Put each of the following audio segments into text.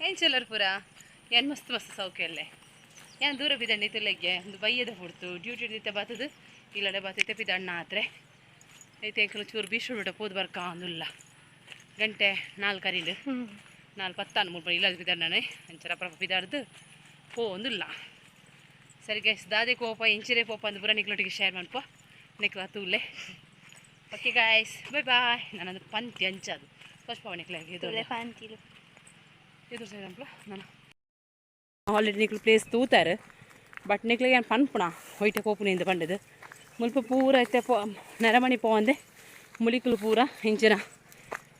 ಎಂಚೆಲ್ಲರ್ ಪೂರ ಏನ್ ಮಸ್ತ್ ಮಸ್ತ್ ಸೌಖ್ಯ ಅಲ್ಲೇ. ಏನ್ ದೂರ ಬಿದಂಡಿ ತುಲೆಗೆ ಒಂದು ಬಯ್ಯದ ಪುಡ್ತು ಡ್ಯೂಟಿ ಇತ್ತೆ ಬತ್ತದು ಇಲ್ಲಡೆ ಬತ್ತೈತೆ ಪಿದಣ್ಣ ಆತ್ರೆ ಐತೆ. ಎಂಕಲು ಚೂರು ಬೀಚ್ ಬಿಟ್ಟ ಪೋದು ಬರ್ಕ ಅಂದುಲ್ಲ. ಗಂಟೆ 4 ಅರಿಂಡು, 4:10 ಮುಲ್ಪ ಇಲ್ಲ ಬಿದಣ್ಣನೆ. ಅಂಚರ ಅಪ್ರಪ ಪಿದಾಡ್ದು ಪೋ ಒಂದುಲ್ಲ. ಸರಿ ಗೈಸ್, ದಾದೆ ಕೋಪ ಇಂಚಿರೆ ಪೋಪ ಅಂದ್ ಪೂರ ನಿಕ್ಲೊಟ್ಟಿಗೆ ಶೇರ್ ಮನ್ಪೋ ನಿಕ್ಲ ತೂಲೆ. Okay guys, bye bye. ನಾನೊಂದು ಪಂತಿ ಅಂಚದು ಫಸ್ಟ್ ಪಾವ ನಿಕ್ಲ. ಇದು ಪಂತಿಲು. ಎದುರು ಸೈಡ್ ಅಂಪ್ಲ. ನಾನು ಆಲ್ರೆಡಿ ನಿಕ್ಲು ಪ್ಲೇಸ್ ತೂತಾರೆ, ಬಟ್ ನಿಕ್ಲಿಗೆ ಏನು ಪನ್ಪುಣ ಹೊಯ್ಟೆ ಪೋಪುನಿಂದ ಪಂಡದು. ಮುಲ್ಪ ಪೂರ ಇತ್ತೆ ಪೋ ನೆರಮಣಿ ಪೋವಂದೆ ಮುಲಿಕುಲು ಪೂರ ಇಂಚಿನ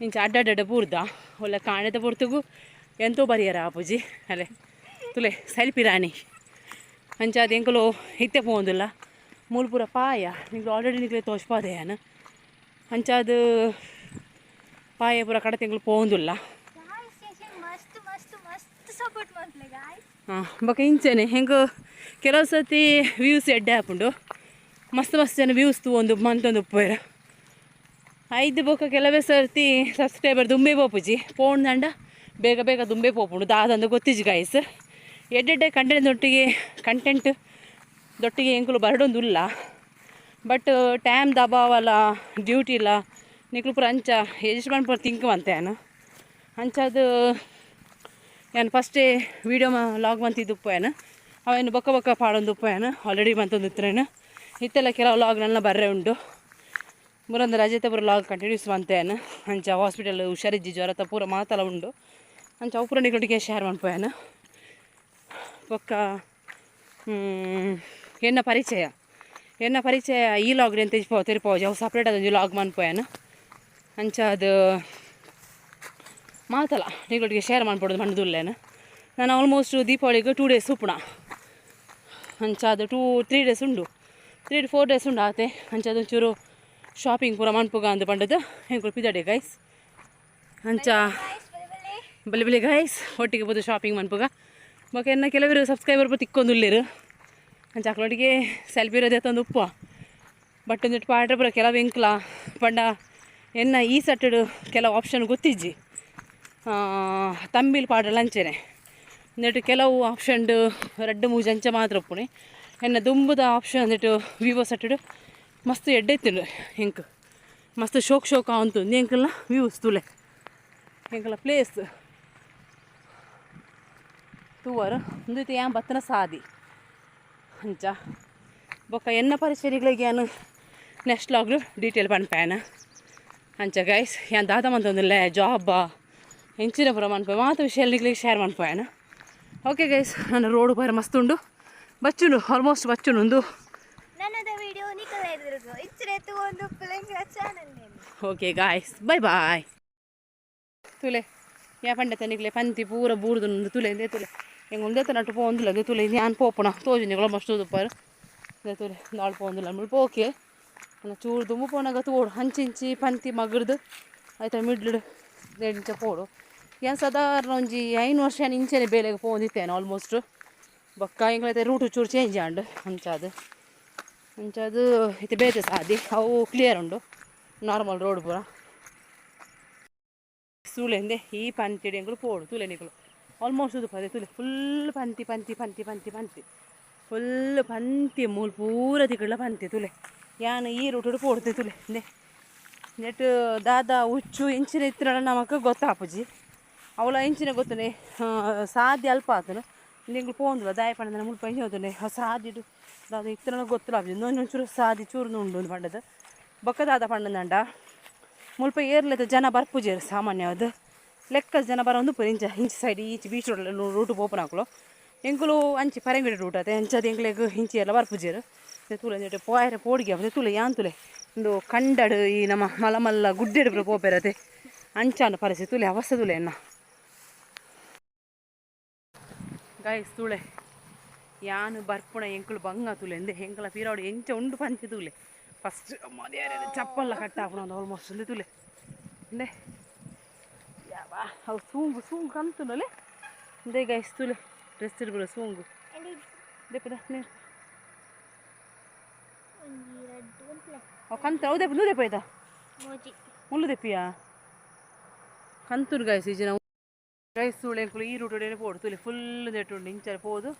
ಇಂಚ ಅಡ್ಡಡ್ಡ ಪೂರ್ದ ಒಳ್ಳೆ ಕಾಣದ ಪೊರ್ತುಗು ಎಂತೋ ಬರಿಯರ ಆಪುಜಿ ಅಲ್ಲೇ ತುಲೆ ಸೆಲ್ಪಿ ರಾಣಿ. ಅಂಚ ಅದು ಎಂಕುಲು ಇತ್ತೆ ಪೋವೊಂದುಲ್ಲ. ಮೂಲು ಪೂರ ಪಾಯ ನಿಕ್ಲು ಆಲ್ರೆಡಿ ನಿಕ್ಲೆ ತೋಚ್ಪಾದೆ ಯಾನ್. ಅಂಚ ಅದು ಪಾಯ ಪೂರ ಕಡೆ ತಿಂಗಳು ಪೋವೊಂದುಲ್ಲ. ಮಸ್ತ್ ಮಸ್ತ್ ಮಸ್ತ್ ಸಪೋರ್ಟ್ ಮಾಡ್ಲೆ ಗಾಯ್ಸ್. ಹಾಂ, ಬೊಕ ಇಂಚನೆ ಹೆಂಗೆ ಕೆಲವು ಸರ್ತಿ ವ್ಯೂಸ್ ಎಡ್ಡೆ ಆಪುಂಡು. ಮಸ್ತ್ ಮಸ್ತ್ ಜನ ವ್ಯೂಸ್ ತೂವೊಂದು ಮಂತೊಂದು ಉಪ್ಪುವೆರ್. ಐದು ಬೊಕ ಕೆಲವೇ ಸರ್ತಿ ಸಬ್ಸ್ಕ್ರೈಬರ್ ದುಂಬೆ ಪೋಪುಜಿ. ಪೋಂಡ ಬೇಗ ಬೇಗ ದುಂಬೆ ಪೋಪುಂಡು. ದಾದಂದು ಗೊತ್ತಿಜಿ ಗಾಯ್ಸ್. ಎಡ್ಡೆಡ್ಡೆ ಕಂಟೆಂಟ್ ದೊಟ್ಟಿಗೆ, ಕಂಟೆಂಟ್ ದೊಟ್ಟಿಗೆ ಎಂಕುಲು ಬರಡೊಂದುಲ್ಲ. ಬಟ್ ಟೈಮ್ ಅಭಾವಲ, ಡ್ಯೂಟಿ ಇಲ್ಲ, ನಿಕ್ಲು ಪೂರ ಅಂಚ ಎಜಸ್ಟ್ ಪೂರ ತಿಂಕ್ ಮಂತೆ ಯಾನ್. ಅಂಚಾದ್ ಯಾನ್ ಫಸ್ಟೇ ವೀಡಿಯೋ ಲಾಗ್ ಮಂತಿದ್ದುಪ್ಪು ಯಾನ್. ಅವೇನು ಬೊಕ್ಕ ಬೊಕ್ಕ ಪಾಡೊಂದುಪ್ಪು ಯಾನ್. ಆಲ್ರೆಡಿ ಮಂತೊಂದಿತ್ತರೇನು. ಇತ್ತೆಲ್ಲ ಕೆಲವು ಲಾಗ್ ನನ್ನ ಬರ್ರೆ ಉಂಡು. ಮುರಂದ ರಜೆತ ಪೂರ ಲಾಗ್ ಕಂಟಿನ್ಯೂಸ್ ಮಂತೆ ಯಾನ್. ಅಂಚ ಹಾಸ್ಪಿಟಲ್ ಹುಷಾರಿಜ್ಜಿ, ಜ್ವರತ ಪೂರ ಮಾತಲ ಉಂಡು. ಅಂಚ ಅವು ಪೂರ ನಿಕ್ಲೊಟ್ಟಿಗೆ ಶೇರ್ ಮನ್ಪುವೆನ್. ಬೊಕ್ಕ ಎನ್ನ ಪರಿಚಯ, ಎನ್ನ ಪರಿಚಯ ಈ ಲಾಗ್ ಎಂತ ತೆರಿಪೋಜಿ. ಅವು ಸಪ್ರೇಟ್ ಅದೊಂಜಿ ಲಾಗ್ ಮನ್ಪುವೆನ್. ಅಂಚ ಅದು ಮಾತಲ್ಲ ನಿಕ್ಲೊಟ್ಟಿಗೆ ಶೇರ್ ಮನ್ಪೊಡು ಮಂಡುದುಲ್ಲೇನು. ನಾನು ಆಲ್ಮೋಸ್ಟ್ ದೀಪಾವಳಿಗೆ 2 ಡೇಸ್ ಉಪ್ಪುಣ. ಅಂಚ ಅದು 2-3 ಡೇಸ್ ಉಂಡು, 3 ಟು 4 ಡೇಸ್ ಉಂಡು ಆತೆ. ಅಂಚ ಅದೊಂಚೂರು ಶಾಪಿಂಗ್ ಪೂರ ಮನ್ಪುಗ ಅಂದ್ ಪಂಡದು ಎಂಕುಲು ಪಿದಡೆ ಗೈಸ್. ಅಂಚ ಬಲೆ ಬಲೆ ಗೈಸ್, ಒಟ್ಟಿಗೆ ಪೋದು ಶಾಪಿಂಗ್ ಮನ್ಪುಗ. ಬೊಕ ಎನ್ನ ಕೆಲವರು ಸಬ್ಸ್ಕ್ರೈಬರ್ ತಿಕ್ಕೊಂದುಲ್ಲೇರು. ಅಂಚ ಅಕ್ಲೊಟ್ಟಿಗೆ ಸೆಲ್ಫಿ ಇರೋದೇ ತಂದು ಉಪ್ಪು. ಬಟ್ ಒಂದಿಟ್ಟು ಪಾಡ್ರೆ ಪೂರ ಕೆಲವು ಎಂಕ್ಲ ಪಂಡ ಎನ್ನ ಈ ಸೆಟ್ಟುಡು ಕೆಲವು ಆಪ್ಷನ್ ಗೊತ್ತಿಜ್ಜಿ. ತಂಬಿಲ್ ಪಾಡಲ ಅಂಚೆನೆ ಒಂದಿಟ್ಟು ಕೆಲವು ಆಪ್ಷನ್ಡ್ ರಡ್ಡ್ ಮೂಜಿ ಅಂಚ ಮಾತ್ರ ಉಪ್ಪುಣಿ. ಎನ್ನ ದುಂಬುದ ಆಪ್ಷನ್ ಅಂದಿಟ್ಟು ವಿವೋ ಸೆಟ್ಟುಡು ಮಸ್ತ್ ಎಡ್ಡೆ ಇತ್ತುಂಡು. ಎಂಕ್ ಮಸ್ತ್ ಶೋಕ್ ಶೋಕ್ ಆವಂತು. ಎಂಕಲ್ನ ವ್ಯೂಸ್ ತೂಲೆ, ಎಂಕಲ ಪ್ಲೇಸ್ ತೂವರ್. ಉಂದು ಯಾನ್ ಬತ್ತನ ಸಾದಿ. ಅಂಚ ಬೊಕ್ಕ ಎನ್ನ ಪರಿಚಯಗಳಿಗೆ ಯಾನ್ ನೆಕ್ಸ್ಟ್ ಲಾಗ್ಲು ಡೀಟೇಲ್ ಪನ್ಪೇನ. ಅಂಚ ಗೈಸ್, ಯಾನ್ ದಾದ ಮಂತೊಂದುಲ್ಲೆ, ಜಾಬ್ ಎಂಚಿನ ಪೂರ ಮನ್ಪೆ ಮಾತ ವಿಷಯ ನಿಕ್ಲೆಗ್ ಶೇರ್ ಮನ್ಪೇನ. ಓಕೆ ಗೈಸ್, ನನ್ನ ರೋಡ್ ಪೋಯರೆ ಮಸ್ತ್ ಉಂಡು. ಬಚ್ಚುಂಡು, ಆಲ್ಮೋಸ್ಟ್ ಬಚ್ಚುಂಡು ಉಂದು. ನನ್ನದ ವಿಡಿಯೋ ನಿಕಲ ಎದುರುಗು ಇಚ್ಚರೆ ಒಂದು channel. Okay guys, bye bye. ತುಲೆ, ಯಾ ಪಂಡತ ನಿಕ್ಲೆ ಪಂತಿ ಪೂರ ಬೂರ್ದು ತುಲೆ. ಇಂದೇ ತುಲೆ, ಎಂಗ್ ಒಂದೇ ನಟ್ಟು ಪೋಂದಿಲ್ಲ. ಅದೇ ತುಲೆ, ಯಾನ್ ಪೋಪುಣ ತೋಜು ನಿಕುಲ ಮಸ್ತ್ ತೂದುಪ್ಪಾರು. ಇಂದೇ ತುಲೆ, ನಾಳು ಪೋಂದಿಲ್ಲ ಮುಲ್ಪ. ಓಕೆ, ಚೂರು ದುಂಬು ಪೋನಾಗ ತೋಡು ಅಂಚಿಂಚಿ ಪಂತಿ ಮಗ್ರದು ಆಯ್ತಾ ಮಿಡ್ಲುಡು ಇಂಚ ಪೋಡು. ಯಾನ್ ಸಾಧಾರಣ ಒಂಜಿ 5 ವರ್ಷ ಯಾನ್ ಇಂಚೆನೆ ಬೇಲೆಗ್ ಪೋವೊಂದಿತ್ತೇನೆ ಆಲ್ಮೋಸ್ಟ್. ಬೊಕ್ಕ ಎಂಕ್ಲೈತೆ ರೂಟ್ ಚೂರು ಚೇಂಜ್ ಆಂಡ್. ಅಂಚಾದ್ ಅಂಚಾದ್ ಇತ್ತೆ ಬೇತೆ ಸಾದಿ. ಅವು ಕ್ಲಿಯರ್ ಉಂಡು, ನಾರ್ಮಲ್ ರೋಡ್ ಪೂರ. ತೂಲೆಂದೆ, ಈ ಪಂತಿಡ್ ಎಂಕುಲು ಪೋಡು. ತೂಲೆ ನಿಕುಲು, ಆಲ್ಮೋಸ್ಟ್ ತೂದು ತುಲೆ, ಫುಲ್ ಪಂತಿ ಪಂತಿ ಪಂತಿ ಪಂತಿ ಪಂತಿ, ಫುಲ್ ಪಂತಿ. ಮೂಲು ಪೂರ ತಿಕ್ಕುಡ್ಲ ಪಂತಿ. ತುಲೆ, ಯಾನ್ ಈ ರೂಟುಡು ಪೋಡ್ತೆ. ತುಲೆ ಇಂದೆ, ನೆಟ್ ದಾದ ಉಚ್ಚು ಇಂಚಿನ ಇತ್ತಿನ ನಮಕ್ ಗೊತ್ತಾಪುಜಿ. ಅವಳ ಇಂಚಿನ ಗೊತ್ತುಂಡೆ ಸಾದಿ ಅಲ್ಪ ಆತುಂಡು. ಎಂಕುಲು ಪೋಂದುಲ್ಲ. ದಾಯೆ ಪಂಡ ಮುಲ್ಪ ಇಂಚ ಗೊತ್ತುಂಡೆ ಸಾದಿಡು ದಾದ ಇತ್ತಿನ ಗೊತ್ತಿಲ್ಲ. ಒಂದೊಂಚೂರು ಸಾದಿ ಚೂರು ಉಂಡು ಪಂಡದು. ಬೊಕ್ಕ ದಾದ ಪಂಡಂದಂಡ, ಮುಲ್ಪ ಏರ್ಲೆತ ಜನ ಬರ್ಪುಜೆರ್. ಸಾಮಾನ್ಯವಾದ್ ಲೆಕ್ಕ ಜನ ಬರೊಂದು ಇಂಚ ಇಂಚ ಸೈಡ್ ಈಚೆ ಬೀಚ್ ರೋಡ್ ರೂಟ್ ಪೋಪುನಕುಲು. ಎಂಕುಲು ಅಂಚಿ ಪರಂಗಿಡಿ ರೂಟ್ ಅತೆ. ಅಂಚಾದ್ ಎಂಕ್ಲೆಗ್ ಇಂಚಿ ಎಲ್ಲ ಬರ್ಪುಜೆರ್. ತೂಲೆ, ಪೋಯರೆ ಪೋಡಿಗೆ ಆಪುಜಿ. ತೂಲೆ, ಯಾನ್ ತೂಲೆ, ಉಂದು ಕಂಡಡ್ ಈ ನಮ್ಮ ಮಲ್ಲ ಮಲ್ಲ ಗುಡ್ಡೆಡ್ ಪೂರ ಪೋಪೆರತೆ, ಅಂಚಾಂಡ್ ಪರಿಸ್ಥಿತಿ. ತೂಲೆ, ಅವಸ್ಥೆ ತೂಲೆ ಎನ್ನ. ಗಾಯ್ಸ್, ತೂಳೆ, ಯಾನ್ ಬರ್ಪುಣ ಎಂಕುಲು ಬಂಗ. ತೂಲೆ ಎಂದೆ, ಎಂಕಲ ಪಿರಾವಡು ಎಂಚ ಉಂಡು ಪಂಚಿ ತೂಲೆ ಫಸ್ಟ್. ಚಪ್ಪಲ್ಲ ಕಟ್ ಆಪುನ ಆಲ್ಮೋಸ್ಟ್. ಉಂದು ತೂಲೆ ಇಂದೆ. ಯಾವಾ ಅವು ಸೂಂಗು ಸೂಂಗು ಕಂತುಂಡಲೆ. ಇಂದೆ ಗೈಸ್, ತೂಲೆ, ಡ್ರೆಸ್ ಇಡ್ಬೋಡ ಸೂಂಗು ದೆಪ್ಪದ ನೇರ್. ಒಂಜಿ ರಡ್ಡ್ ಉಂತ್ಲೆ. ಅವು ಕಂತ ಅವು ದೆಪ್ಪ ದೆಪ್ಪ ಆಯ್ತಾ? ಮೋಜಿ. ಮುಳ್ಳು ದೆಪ್ಪಿಯಾ? ಕಂತುರು ಗಾಯ್ಸ್, ಈ ಜನ ಗೈಸ್ ತೂಳೆ ಎಂಕುಲು ಈ ರೂಟ್ ಪೋಡು ತೂಲೆ ಫುಲ್ ನೆಟ್ಟುಂಡು ಇಂಚ ಪೋದು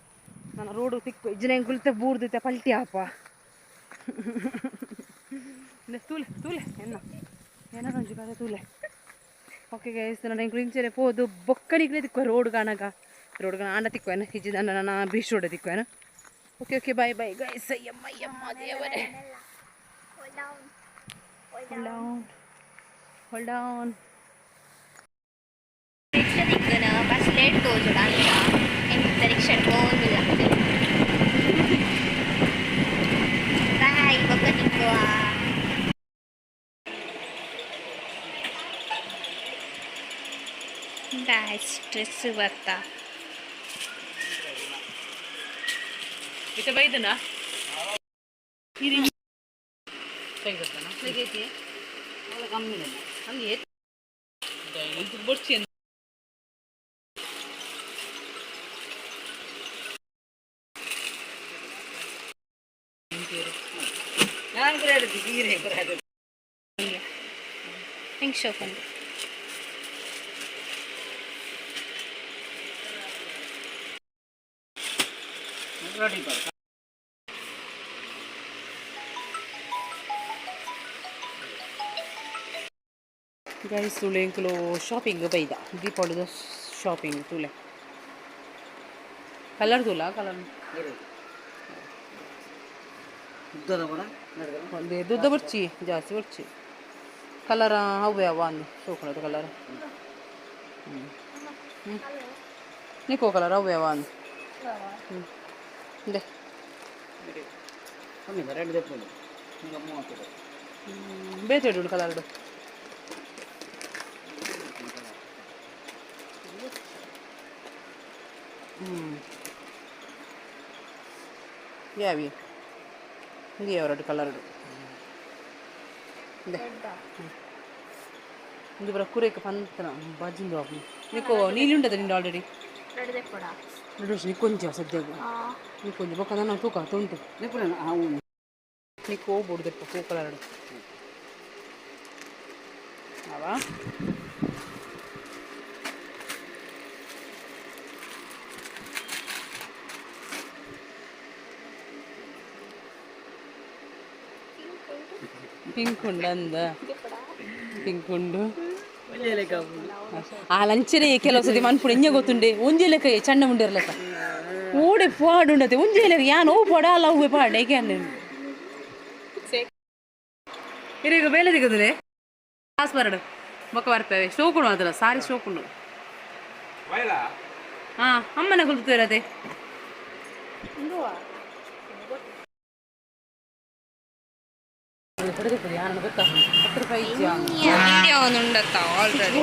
ನನ್ನ ರೋಡು ತಿಕ್ಕು ಇಜ್ಜಿನ ಎಂಕುಲ್ತೆ ಬೂರ್ದಿತ್ತೆ ಪಲ್ಟಿ ಆಪ ತೂಲೆ ತೂಲೆ ಎನ್ನ ಏನಾರ ಒಂಜಿ ಕತೆ ತೂಲೆ. ಓಕೆ ಗೈಸ್ ನನ್ನ ಎಂಕುಲು ಇಂಚನೆ ಪೋದು ಬೊಕ್ಕನಿಗ್ಲೇ ತಿಕ್ಕುವ ರೋಡ್ ಕಾಣಗ ರೋಡ್ ಕಾಣ ಆಂಡ ತಿಕ್ಕುವೇನ ಇಜ್ಜಿ ನನ್ನ ನನ್ನ ಬೀಚ್ ರೋಡ್ ತಿಕ್ಕುವೇನ. Okay okay bye bye guys. ಅಯ್ಯಮ್ಮ ಅಯ್ಯಮ್ಮ ದೇವರೇ. Hold down hold down. Rickshaw ತಿಕ್ಕನ bus late ತೋಜುಡ ಅಂತ ಎಂತ ರಿಕ್ಷಾ ಹೋಗಿಲ್ಲ. ಬಾಯ್ ಬೊಕ್ಕ ತಿಕ್ಕುವ. ಗಾಯ್ಸ್ ಡ್ರೆಸ್ ಬರ್ತಾ ಇತ್ತೆ ಬೈದನಾ ಬೊಡ್ಚಿ ಹೆಂಗೆ ಶೋಕ್ ಉಂಟು. ಗೈಸ್ ತುಳೆ ಎಂಕುಲು ಶಾಪಿಂಗ್ ಬೈದ ದೀಪಾವಳಿದ ಶಾಪಿಂಗ್ ತುಲೆ ಕಲರ್ ತುಲ ಕಲರ್ ಒಂದೇ ದುಡ್ಡು ಬರ್ಚಿ ಜಾಸ್ತಿ ಬರ್ಚಿ ಕಲರ್ ಅವೇ ಅವ ಅಂದು ಶೋಕುನದು ಕಲರ್ ನಿಕೋ ಕಲರ್ ಅವೇ ಅವ ಅಂದು ಇಂದೆ ಬೇತೆ ಕಲರ್ ಯಾವಿ ಇದು ಎರಡು ಕಲರ್ ಇಂದೆ ಇಂದು ಬರ ಕುರೇಕ್ ಪಂತನ ಬಜ್ಜಿಂದು ಆಪುಂಡು ನಿಕೋ ನೀಲಿ ಉಂಟದ ನಿಂದು ಆಲ್ರೆಡಿ ನಿಕ್ಕೊಂಜ ಸದ್ಯಗ್ ನಿಕ್ಕೊಂಜಿ ಬೊಕ್ಕ ನನ್ನ ತೂಕ ತುಂಟು ನಿಕ್ಕೋ ಬೋಡು ಪೂ ಕಲರ್ ಅವಾ ಪಿಂಕ್ ಉಂಡು ಅಂದ ಪಿಂಕ್ ಉಂಡು ಆ ಲಂಚನೆ ಕೆಲವು ಸತಿ ಮನ್ಪುಡು ಎಂಜ ಗೊತ್ತುಂಡೆ ಒಂಜಿ ಲೆಕ್ಕ ಚಂಡ ಮುಂಡಿರ್ಲೆಕ್ಕ ಓಡೆ ಪಾಡುಂಡತೆ ಒಂಜಿ ಲೆಕ್ಕ ಯಾನ್ ಓ ಪಾಡ ಅಲ್ಲ ಹೂವೆ ಪಾಡ ಏಕೆ ಅಂದೆ ಇರೀಗ ಬೇಲೆ ದಿಗದಿದೆ ಕಾಸು ಬರಡು ಬೊಕ್ಕ ಬರ್ಪೇವೆ ಶೋಕುಂಡು ಮಾತ್ರ ಸಾರಿ ಶೋಕುಂಡು ಹಾಂ ಅಮ್ಮನ ಕುಲ್ತು ಗೊತ್ತಾ 10 ರೂಪಾಯಿ ವಿಡಿಯೋ ಉಂಡತ್ತ ಆಲ್ರೆಡಿ.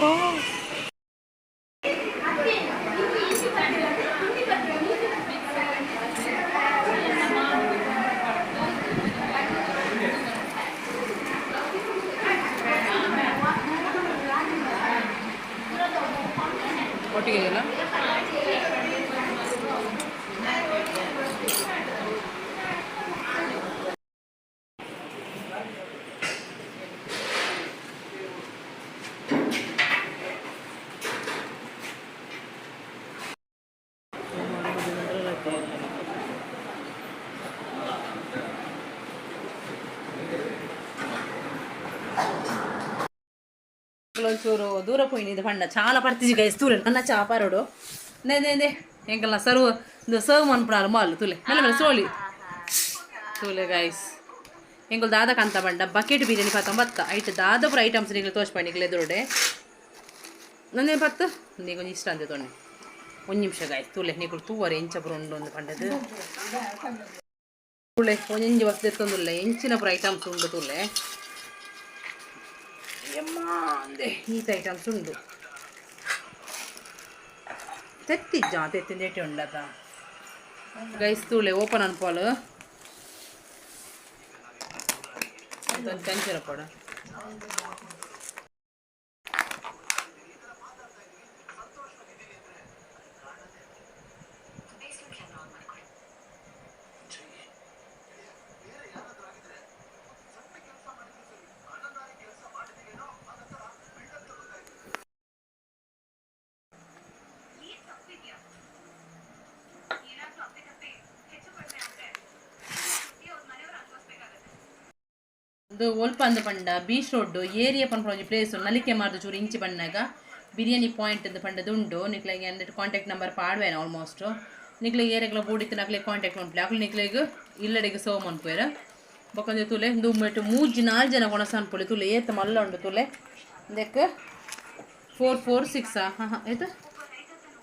ಒಟ್ಟಿಗೆ ಇದೆಯಲ್ಲ ಒಂಚೂರು ದೂರ ಪೋಯಿನಿದ್ದು ಪಂಡ ಚಾಲ ಪರ್ತಿಜಿ ಗೈಸ್ ತೂಲೆ ನನ್ನ ಚಾಪಾರೋಡು ನೇ ನೇ ನೇ ಎಂಕಲ್ನ ಸರ್ವ್ ಸರ್ವ್ ಮನ್ಪುಣಾಲು ಮಾಲ್ ತುಲೆ ಮೆಲ್ಲ ಮೆಲ್ಲ ಸೋಲಿ ತೂಲೆ ಗೈಸ್ ಎಂಕುಲು ದಾದ ಕಂತ ಬಂಡ ಬಕೆಟ್ ಬಿರಿಯಾನಿ ಪತ್ತೊಂಬತ್ತ ಐಟ್ ದಾದ ಪೂರ ಐಟಮ್ಸ್ ನಿಗ್ಲು ತೋಚ್ಪಂಡಿ ನಿಗ್ಲು ಎದುರುಡೆ ನನ್ನೇ ಪತ್ತು ನೀಗೊಂಜಿ ಇಷ್ಟ ಅಂತೆ ತೊಣ್ಣೆ ಒಂದು ನಿಮಿಷ ಗಾಯ್ತು ತೂಲೆ ನಿಕುಲು ತೂವರೆ ಎಂಚ ಪೂರ ಉಂಡು ಒಂದು ಪಂಡದು ತುಳೆ ಒಂಜೊಂಜಿ ವಸ್ತು ಎತ್ತೊಂದುಲ್ಲ ಎಂಚಿನ ಪೂರ ಐಟಮ್ಸ್ ಉಂಡು ತುಲೆ ಅಂದೆ ಈತ ಐಟಮ್ಸ್ ಉಂಡು ತೆತ್ತಿಜ್ಜ ತೆತ್ತಿಂದ ಏಟೆ ಉಂಡತ ಗೈಸ್ ತೂಲೆ ಓಪನ್ ಅನ್ಪಾಲು ಕಂಚಿನ ಪಡ ಇದು ಒಲ್ಪ ಅಂದ್ ಪಂಡ ಬೀಚ್ ರೋಡ್ ಏರಿಯಾ ಪನ್ಪುನ ಒಂಜಿ ಪ್ಲೇಸ್ ನಲಿಕೆ ಮಾರ್ದು ಚೂರು ಇಂಚಿ ಬಣ್ಣಗ ಬಿರಿಯಾನಿ ಪಾಯಿಂಟ್ ಅಂದ್ ಪಂಡದು ಉಂಡು. ನಿಕ್ಲೆಗ್ ಅಂದ್ ಕಾಂಟ್ಯಾಕ್ಟ್ ನಂಬರ್ ಪಾಡ್ವೇನ ಆಲ್ಮೋಸ್ಟ್. ನಿಕ್ಲೆಗ್ ಏರೆಗ್ಲ ಬೋಡಿತ್ತು ನಕ್ಲೆಗ್ ಕಾಂಟ್ಯಾಕ್ಟ್ ಮನ್ಪುಲೆ, ಅಕ್ಲು ನಿಕ್ಲೆಗ್ ಇಲ್ಲಡೆಗ್ ಸರ್ವ್ ಮನ್ಪುವೆರ್. ಬೊಕ್ಕ ತೂಲೆ ಇಂದು ಮೇಟ್ ಮೂಜಿ ನಾಲ್ ಜನ ಕೊಣಸ ಅನ್ಪೊಲಿ. ತೂಲೆ ಏತ್ ಮಲ್ಲ ಉಂಡು ತೂಲೆ. ಇಂದೆಕ್ 446 ಹಾಂ ಹಾಂ ಏತ್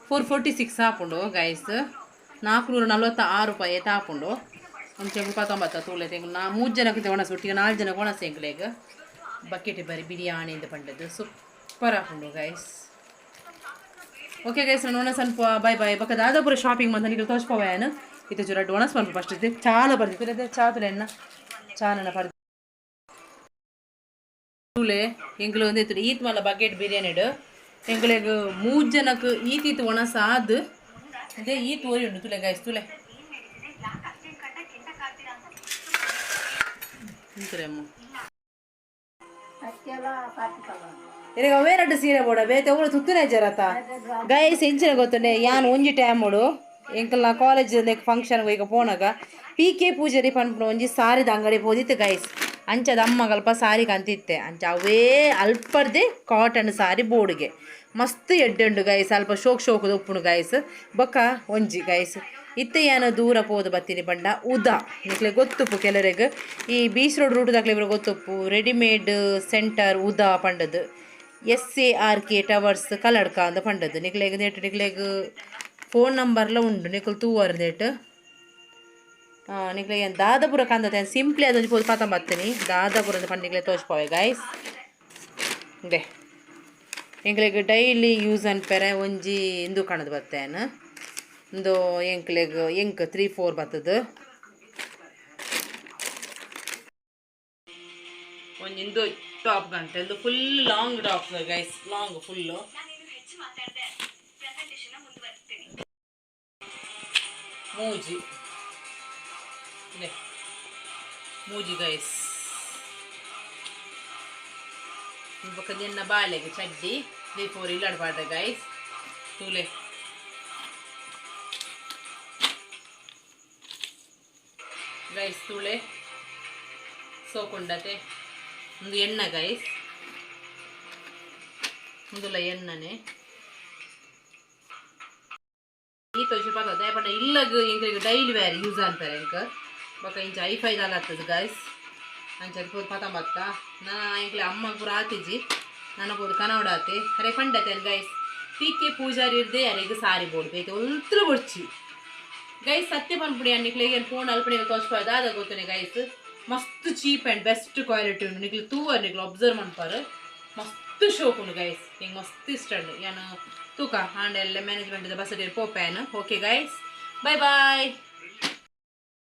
446 ಆಪುಂಡು ಗೈಸ್. 446 ರೂಪಾಯಿ ಏತ್ ಆಪುಂಡು. ಅಂಚೆ ಪತ್ತೊಂಬತ್ತ ತೂಲೆ ತೆಂಗು ನಾ ಮೂರು ಜನಕ್ಕೆ ಒಣಸು ಒಟ್ಟಿಗೆ 4 ಜನ ಒಣಸು ಎಂಕ್ಲೆಗ್. ಬಕೆಟ್ ಬರಿ ಬಿರಿಯಾನಿ ಇಂದ ಪಂಡದು ಸೂಪರ್ ಆಪುಂಡು ಗೈಸ್. ಓಕೆ ಗೈಸ್, ನಾನು ಒಣಸು ಅನ್ಪ ಬಾಯ್ ಬಾಯ್. ಬೊಕ್ಕ ದಾದಾಪುರ ಶಾಪಿಂಗ್ ಮಂತ ನಿಕ್ಲೆ ತೋಜ್ಪವಯನ್. ಇತ್ತೆ ಚೂರು ರಡ್ಡ್ ಒಣಸ್ ಪನ್ಪ ಫಸ್ಟ್ ಚಾಲ ಬರ್ದಿ ಚಾ ತುಲೆ ಎನ್ನ ಚಾನನ ಪರ್ದು ತೂಲೆ. ಎಂಕ್ಲು ಒಂದೇ ಈತ್ ಮಲ್ಲ ಬಕೆಟ್ ಬಿರಿಯಾನಿಡ್ ಎಂಕ್ಲೆಗ್ ಮೂರು ಜನಕ್ಕೆ ಈತ್ ಈತ್ ಒಣಸ ಆದ್ ಅದೇ ಈತ್ ಓರಿ ಉಂಡು ತುಲೆ ಗೈಸ್ ತುಲೆ ಅಮ್ಮ. ಇರೆಗ್ ಅವೇ ರಡ್ಡ್ ಸೀರೆ ಬೋಡ ಬೇತೆ ಒವ್ಲು ತುತ್ತುನೆ ಜರತ ಗೈಸ್. ಎಂಚಿನ ಗೊತ್ತುಂಡೆ, ಯಾನ್ ಒಂಜಿ ಟೈಮುಡು ಎಂಕಲ್ನ ಕಾಲೇಜ್ ಫಂಕ್ಷನ್ ಈಗ ಪೋನಾಗ ಪಿ ಕೆ ಪೂಜಾರಿ ಪನ್ಪುನ ಒಂಜಿ ಸಾರಿದ ಅಂಗಡಿ ಪೋದಿತ್ತು ಗೈಸ್. ಅಂಚದ ಅಮ್ಮಗಲ್ಪ ಸಾರಿ ಕಂತಿತ್ತೆ. ಅಂಚ ಅವೇ ಅಲ್ಪರ್ದೆ ಕಾಟನ್ ಸಾರಿ ಬೋರ್ಡ್ಗೆ ಮಸ್ತ್ ಎಡ್ಡೆ ಉಂಡು ಗೈಸ್. ಅಲ್ಪ ಶೋಕ್ ಶೋಕದ ಉಪ್ಪುಂಡು ಗೈಸ್. ಬೊಕ್ಕ ಒಂಜಿ ಗೈಸ್ ಇತ್ತೆ ಯಾನ ದೂರ ಪೋದು ಬತ್ತೀನಿ ಪಂಡ ಉದಾ ನಿಕ್ಲೆ ಗೊತ್ತುಪ್ಪು ಕೆಲವರೆಗ್ ಈ ಬೀಚ್ ರೋಡ್ ರೂಟ್ ದಾಕ್ಲೆ ಇವ್ರು ಗೊತ್ತುಪ್ಪು ರೆಡಿಮೇಡ್ ಸೆಂಟರ್ ಉದಾ ಪಂಡದು SARK towers Kalladka ಅಂದ ಪಂಡದು. ನಿಕ್ಲೆಗ್ ನೆಟ್ ನಿಕ್ಲೆಗ್ ಫೋನ್ ನಂಬರ್ಲ ಉಂಡು, ನಿಕುಲು ತೂವರ್ ನೆಟ್. ನಿಕ್ಲೆಗ್ ಏನ್ ದಾದಪುರ ಕಂದತೆ ಸಿಂಪ್ಲಿ ಅದೊಂಜಿ ಪೋದು ಪತೊಂಬತ್ತೀನಿ ದಾದಪುರ ಪಂಡ ನಿಕ್ಲೆ ತೋಜ್ಪಾವೆ ಗೈಸ್. ಇಂದೆ ಎಂಕ್ಲೆಗ್ ಡೈಲಿ ಯೂಸ್ ಅನ್ಪೆರೆ ಒಂಜಿ ಇಂದು ಕಣದ್ ಬತ್ತೇನ್. ಇಂದು ಎಂಕ್ಲೆಗ್ ಎಂಕ್ 3 4 ಬತ್ತದು. ಒಂಜಿ ಇಂದು ಟಾಪ್ ಗಂಟೆ ಇಂದು full long top guys, long full. ಮೂಜಿ ಇದೆ ಮೂಜಿ ಗೈಸ್. ಬೊಕ್ಕ ನಿನ್ನ ಬಾಲೆಗ್ ಚಡ್ಡಿ 3 4 ಇಲ್ಲಡ್ ಪಾಡ್ರೆ ಗೈಸ್ ತೂಲೆ. ಗೈಸ್ ತೂಲೆ ಸೋಕುಂಡತೆ. ಒಂದು ಎಣ್ಣ ಗೈಸ್, ಉಂದುಲ ಎಣ್ಣನೆ ಈ ತೋಜಿ ಪದ ಪಂಡ ಇಲ್ಲಗ್ ಎಂಕ್ಲೆಗ್ ಡೈಲಿ ವೇರ್ ಯೂಸ್ ಅನ್ಪೆರೆ ಎಂಕ್. ಬೊಕ್ಕ ಇಂಚ ಐಫೈ ದಾಲ ಆಗ್ತದೆ ಗೈಸ್. ಅಂಚ ಪೋದು ಪತೊಂಬತ್ತ ನನ ಎಂಕ್ಲೆ ಅಮ್ಮ ಪೂರ ಆತಿಜಿ, ನನ ಪೋದು ಕನವಡ ಆತೆ ಅರೆ ಪಂಡತೆ ಗೈಸ್. ಪಿ ಕೆ ಪೂಜಾರಿ ಇರ್ದೆ ಅರೆಗ್ ಸಾರಿ ಬೋಡು ಬೇತೆ ಒಲ್ತ್ರ ಬೊಡ್ಚಿ ಗೈಸ್. ಸತ್ಯ ಪನ್ಪುಡಿ ನಿಕ್ಲೆಗ್ ಫೋನ್ ಅಲ್ಪನೆ ತೋಜ್ಪಾಯ ದಾದ ಗೊತ್ತುನೆ ಗೈಸ್. ಮಸ್ತ್ ಚೀಪ್ ಆ್ಯಂಡ್ ಬೆಸ್ಟ್ ಕ್ವಾಲಿಟಿ ಉಂಡು. ನಿಕ್ಲೆ ತೂವರ್ ನಿಕ್ಲೆ ಅಬ್ಸರ್ವ್ ಮನ್ಪರ್ ಮಸ್ತ್ ಶೋಕ್ ಉಂಡು ಗೈಸ್. ಎಂಕ್ ಮಸ್ತ್ ಇಷ್ಟ ಉಂಡು. ಯಾನ್ ತೂಕ ಆಂಡ ಎಲ್ಲ ಮ್ಯಾನೇಜ್ಮೆಂಟ್ ಬಸ್ ಪೋಪೇನ್. Okay guys, bye bye.